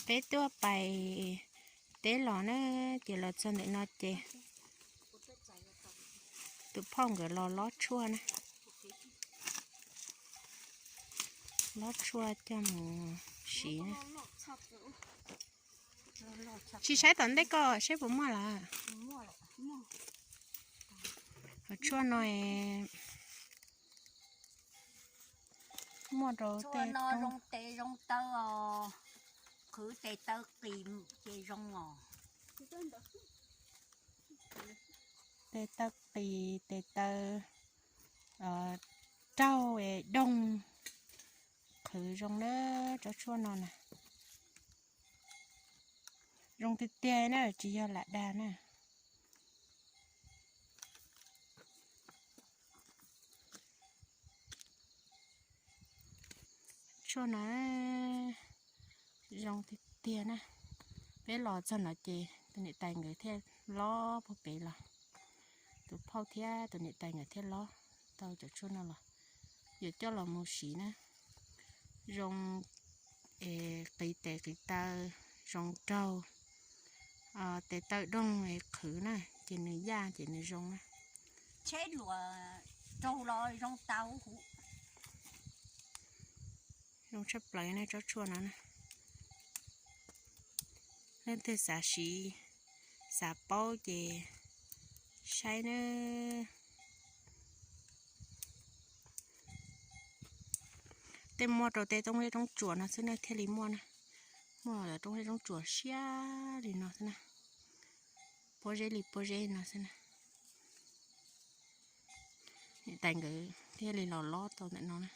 Peb tuaj pais teb los na, ces los txog ntawm no ces tus phauj nkawd los lob tshuaj na, lob tshuaj coj mus siv na. Tsis saib tom ntej ko saib puas muaj lawm. Hov tshuaj no muaj rau tej zoo tes zoo taw os, qhwv tes taw qis ces zoo os. Tes taw qis, tes taw raug doog, qhwv zoo na, tsob tshuaj no na. Zoo tiag tiag na, tsis yog lam dag na. Tshuaj no zoo tiag tiag na. Peb los txog no ces tus niam tais nkawd thiaj lob puag pem los. Tus phauj thiab tus niam tais nkawd thiaj lob tau cov tshuaj no los. Yuav coj los mus siv na. Zoo, qis tes qis taw, zoo raug, tes taw doog es qhwv na, ces nws yaj ces nws zoo na. Tsheb luam raug los zoo tau huv. Zoo tshaj plaws na tsob tshuaj no na. Leej twg xav siv, xav paub ces saib na. Tej muaj rau tej roob zeb roob tsuas no xwb na thiaj li muaj na. Muaj roob zeb roob tsuas siab li no xwb na. Pob zeb li pob zeb no xwb na. Niam tais nkawd thiaj li los lob tau ntawm no na.